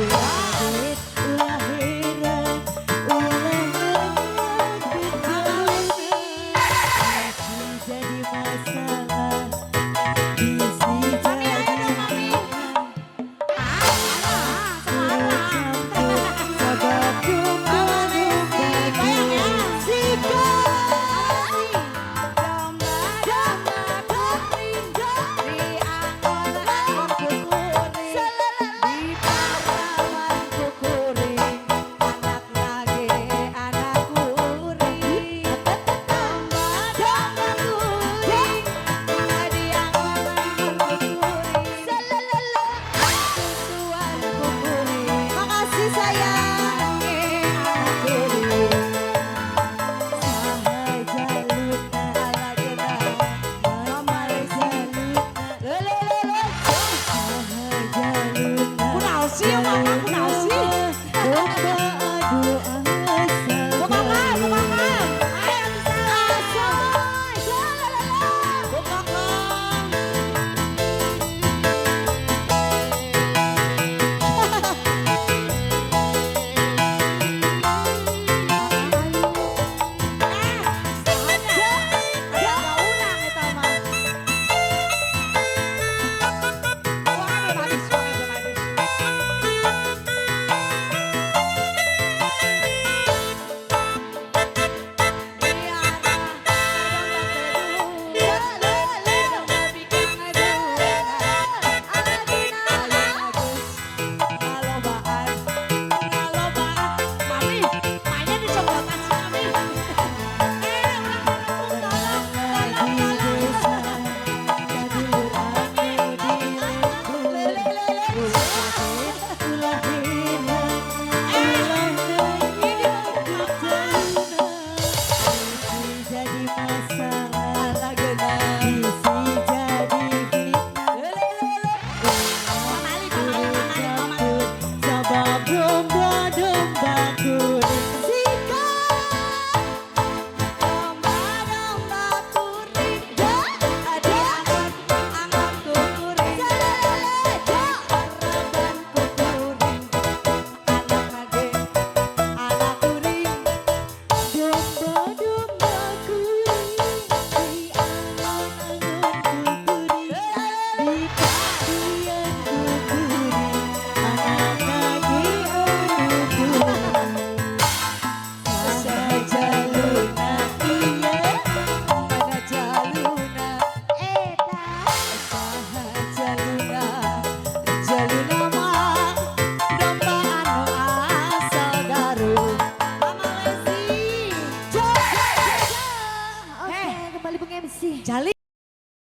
Ulah heran, ulah nanya jaluna. Bisi jadi masalah, bisi Mami, ayo jadi dong, Mami. Ah, ah, sekarang. Sabab Mama Messi, goyang ya. Sikat. Mama Messi. Domba domba kuring, diangon-angon ku kuring, diparawan ku kuring, anakna ge anak kuring. Domba domba kuring, diangon-angon ku kuring, disusuan ku kuring. Makasih, sayang. Anakna anak kuring. Saha jaluna? Alagena, Mama Messi. Jaluna. Le le le le. Saha jaluna? Kunaon sih ya, Mama, kunaon sih? Domba